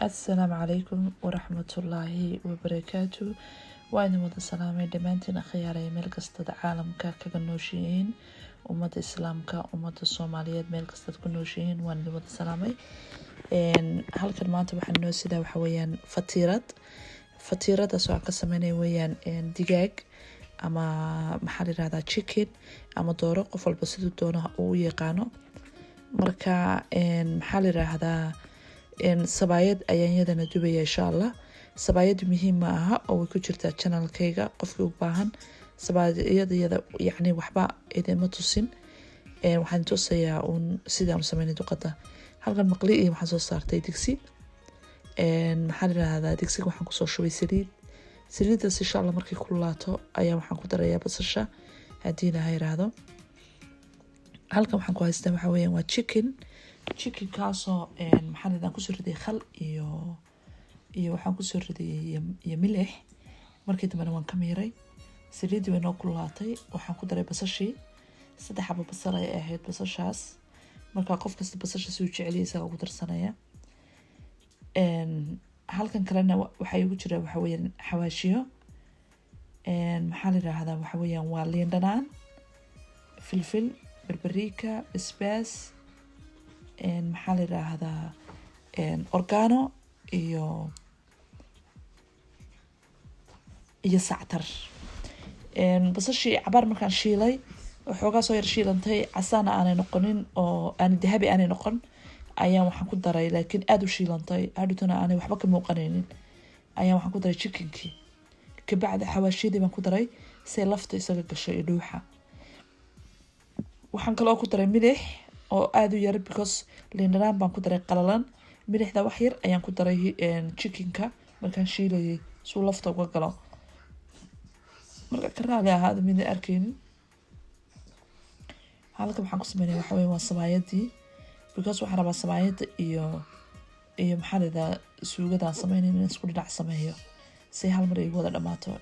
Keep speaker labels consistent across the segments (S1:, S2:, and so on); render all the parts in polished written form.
S1: Asalaamu calaykum waraxmatullaahi wabarakaatu. Waa idin wada salaamay dhammaantiin, akhyaaraya meel kastada caalamka kaga nooshihiin, ummadda Islaamka, ummadda Soomaaliyeed, meel kastaad ku nooshihiin, waan idin wada salaamay. Halkan maanta waxaan noo sidaa waxa weeyaan fatiirad. Fatiiradaas oo aan ka sameynaya weeyaan digaag ama maxaa la yirahdaa, chicken ama dooro, qof walba siduu doono uu u yaqaano. Marka maxaa la yiraahdaa, sabaayad ayaan iyadana dubaya, insha Allah. Sabaayadu muhiim ma aha oo way ku jirtaa channelkayga, qofkii u baahan sabaayad iyada yacni waxba idinma tusin. Waxaan tusayaa uun sidaan u sameynay duqada. Halkan maqli iyo waxaan soo saartay digsi. Maxaa la yirahdaa, digsiga waxaan kusoo shubay saliid. Saliiddaas, insha Allah, markay kululaato ayaa waxaan ku darayaa basasha, haddii Ilaha yiraahdo. Halkan waxaan ku haystaa waxa weeyaan waa chicken. Chickenkaasoo maxaa la yirahdaa, kusoo riday khal iyo waxaan kusoo riday iyo milix. Markii dambena waan ka miiray. Saliiddii way noo kululaatay. Waxaan ku daray basashii, 3 xabo basal ay ahayd basashaas. Marka qof kasta basasha suu jeceliya isaga ugu darsanaya. Halkan kalena waxaa igu jira waxa weeyaan xawaashiyo. Maxaa la yiraahdaa, waxa weeyaan waa liin dhanaan, filfil, paprika, basbaas, maxaa la yiraahdaa, oregano iyo sactar. Basashii cabaar markaan shiilay, waxoogaa soo yar shiilantay, casaana aanay noqonin oo aan dahabi aanay noqon, ayaan waxaan ku daray, laakiin aada u shiilantay, hadhowtana aanay waxba ka muuqanaynin, ayaan waxaan ku daray chickenkii. Kabacdi xawaashiyadii baan ku daray say lafta isaga gashay iyo dhuuxa. Waxaan kaloo ku daray milix oo aada u yar, because liin dhanaan baan ku daray qalalan. Milixda wax yar ayaan ku daray chickenka markaan shiilayay suu lafta uga galo. Marka ka raali ahaada midna arkeynin. Halka waxaan ku sameynaya waxa weya waa sabaayadii, because waxaan rabaa sabaayada iyo maxaa la yidhahdaa, suugadaan sameynay inaan isku dhinac sameeyo si hal mar igu wada dhamaato.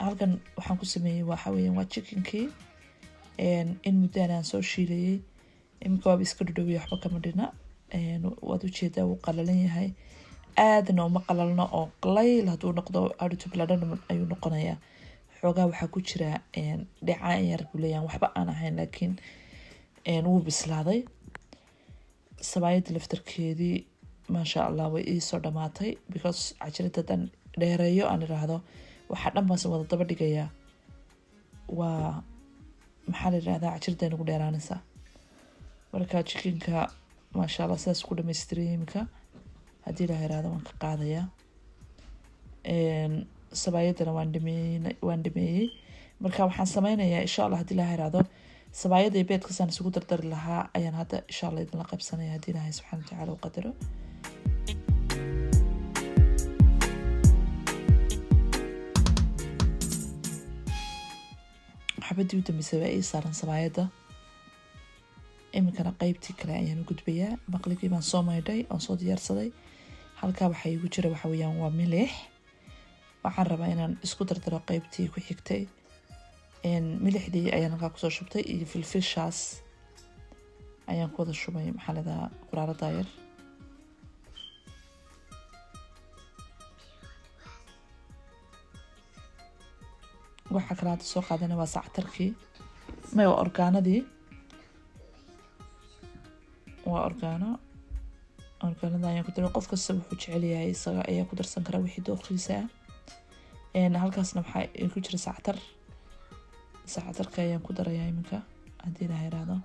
S1: Halkan waxaan ku sameeyey waxa weeyaan waa chickenkii in muddaan aan soo shiilayay. Iminka waaba iska dhudhowiya, waxba kama dhina. Waad ujeedaa, wuu qalalan yahay, aadna uma qalalno oo qalayl hadduu noqdo adhito biladhan ayuu noqonayaa. Xoogaa waxaa ku jira dhecaan yar buu leeyahay, waxba aan ahayn, laakiin wuu bislaaday. Sabaayadda laftarkeedii, maasha Allah, way iisoo dhamaatay, because cajalada haddaan dheereeyo, aan iraahdo waxaa dhan baan wada daba dhigayaa, waa maxaa la yirahdaa, cajalada nagu dheeraanaysaa. Marka chickenka, maasha Allah, sidaas ku dhamaystiray. Iminka haddii Ilaah yiraahdo waan ka qaadayaa. Sabaayadana waan dhameeyey. Marka waxaan sameynayaa, insha Allah, haddii Ilaah yiraahdo, sabaayada iyo beedkasaan isugu dardari lahaa ayaan hadda, insha Allah, idinla qaybsanaya, haddii Ilaahay subxaana watacaala u qadaro. Xabadii u dambeysay baa ii saaran sabaayadda. Iminkana qeybtii kale ayaan u gudbayaa. Maqligii baan soo maydhay oon soo diyaarsaday. Halkaa waxaa iigu jira waxa weeyaan waa milix. Waxaan rabaa inaan isku dardaro qeybtii ku xigtay. Milixdii ayaan halkaa kusoo shubtay iyo filfishaas ayaan ku wada shubay, maxaa ladaa, quraarada yar. Waxaa kale hadda soo qaadana waa sactarkii, may, waa oreganodii, waa oregano. Oreganada ayaan ku daray. Qof kasta wuxuu jecel yahay isaga ayaa ku darsan kara wixii dooqiisa ah. Halkaasna waxaa ku jira sactar. Sactarka ayaan ku darayaa iminka, haddii Ilaha yiraahdo.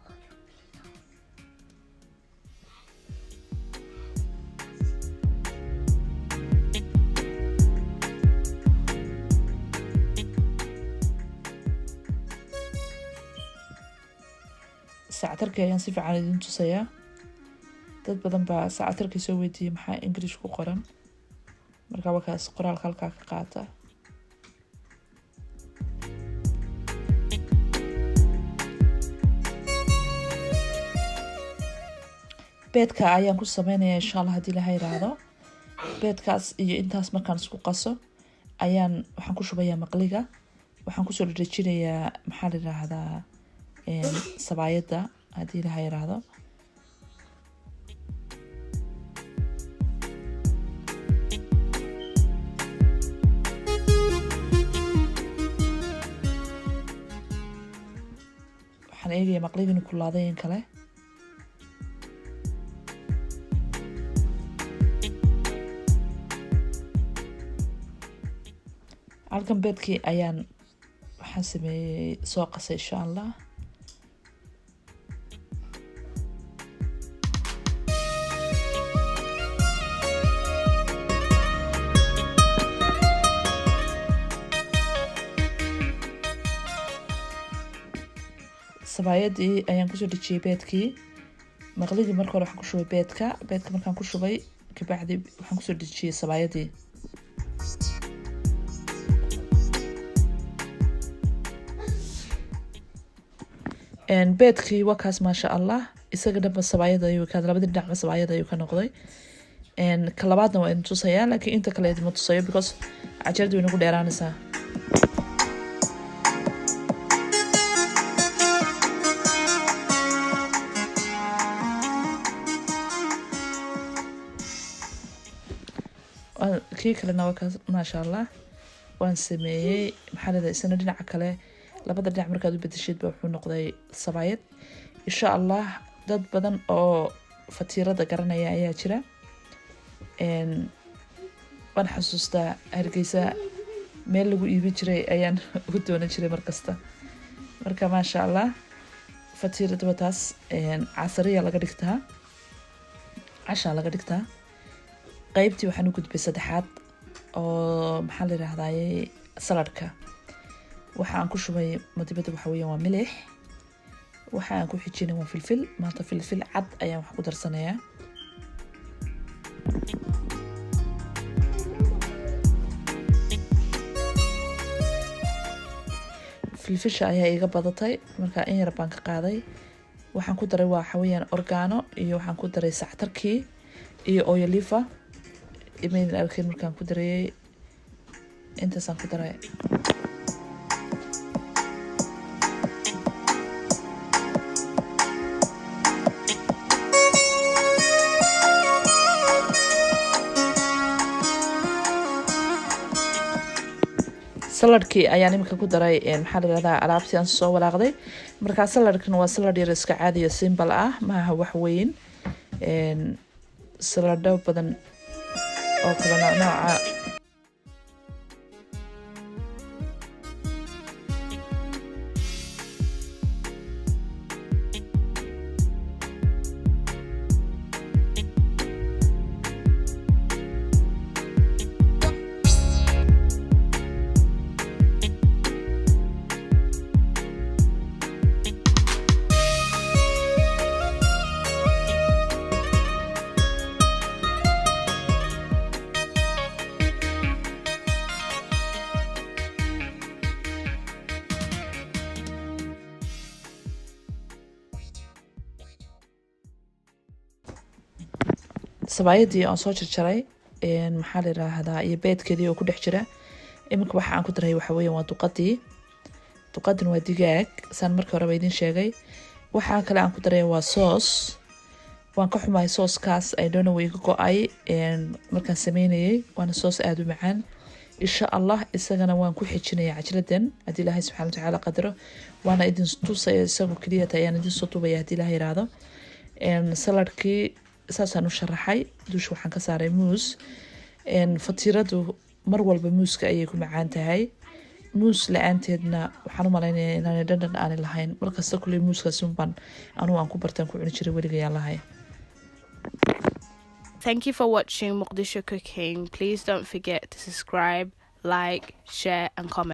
S1: Sactarka ayaan si fiican idin tusayaa. Dad badan baa sactarka soo weydiiyey, maxaa English ku qoran? Marka wakaas qoraalka halkaa ka qaata. Beedka ayaan ku sameynaya, insha Allah, haddii Ilaha yiraahdo. Beedkaas iyo intaas markaan isku qaso ayaan waxaan ku shubayaa maqliga. Waxaan kusoo dhadhajinayaa, maxaa la yiraahdaa, sabaayadda, haddii Ilaha yiraahdo. Waxaan eegaya maqliga inuu kulaaday in kale. Halkan beedkii ayaan waxaan sameeyey, soo qasay, insha Allah. Sabaayadii ayaan kusoo dhejiyey beedkii. Maqligii marka hore waxaan ku shubay beedka. Beedka markaan ku shubay kabacdi waxaan kusoo dhejiyey sabaayadii. Beedkii waa kaas, maasha Allah. Isaga dhanba sabaayad ayuu ka, labadii dhinacba sabaayad ayuu ka noqday. Ka labaadna waa idin tusayaa, laakiin inta kale idinma tusayo because cajaladu way nagu dheeraanaysaa. Kii kalena waa kaas, maasha Allah. Waan sameeyey, maxaa leedahay, isna dhinaca kale. Labada dhinac markaad u bedeshidba wuxuu noqday sabaayad, insha Allah. Dad badan oo fatiirada garanaya ayaa jira. Waan xasuustaa Hargeysa meel lagu iibin jiray ayaan u doonan jiray markasta. Marka maasha Allah, fatiirada waa taas. Casariya laga dhigtaa, cashaa laga dhigtaa. Qeybtii waxaan u gudbay saddexaad oo, maxaa la yirahdaye, saladhka. Waxa aan ku shubay madibada waxa weeyaan waa milix. Waxa aan ku xijinay waa filfil. Maanta filfil cad ayaan wax ku darsanayaa. Filfisha ayaa iga badatay, marka in yar baan ka qaaday. Waxaan ku daray waxa weeyaan oregano, iyo waxaan ku daray sactarkii iyo oyolifa. Imaydin arkin markaan ku darayay, intaasaan ku daray. Saladhkii ayaan iminka ku daray, maxaa la yirahdaa, alaabtii aan soo walaaqday. Markaa saladhkan waa salad yar, iska caadiyo, simple ah, maaha wax weyn. Saladho badan oo kala nooc nooca. Sabaayadii aan soo jarjaray, maxaa la yiraahdaa, iyo beedkeedii oo ku dhex jira. Iminka waxa aan ku daray waxa weeyaan waa duqadii. Duqadin waa digaag, saan markii horeba idin sheegay. Waxaa kale aan ku daray waa sauce. Waan ka xumahay, saucekaas I don't know, iga go-ay markaan sameynayay. Waana sauce aada u macaan, insha Allah. Isagana waan ku xijinaya cajladan haddii Ilaahay subxana watacaala qadaro. Waana idin tusaya, isagoo keliyata ayaan idin soo duubaya haddii Ilahay yiraahdo. Saladhkii saasaan u sharaxay. Dusha waxaan ka saaray muus. Fatiiradu mar walba muuska ayay ku macaan tahay. Muus la-aanteedna waxaan u malaynaya inaanay dhandhan aanay lahayn. Markasta kuley muuskaasi unbaan anugu aan ku bartaan ku cuni jiray weligayaan lahay.
S2: Thank you for watching Mogadishu Cooking. Please don't forget to subscribe, like, share, and comment.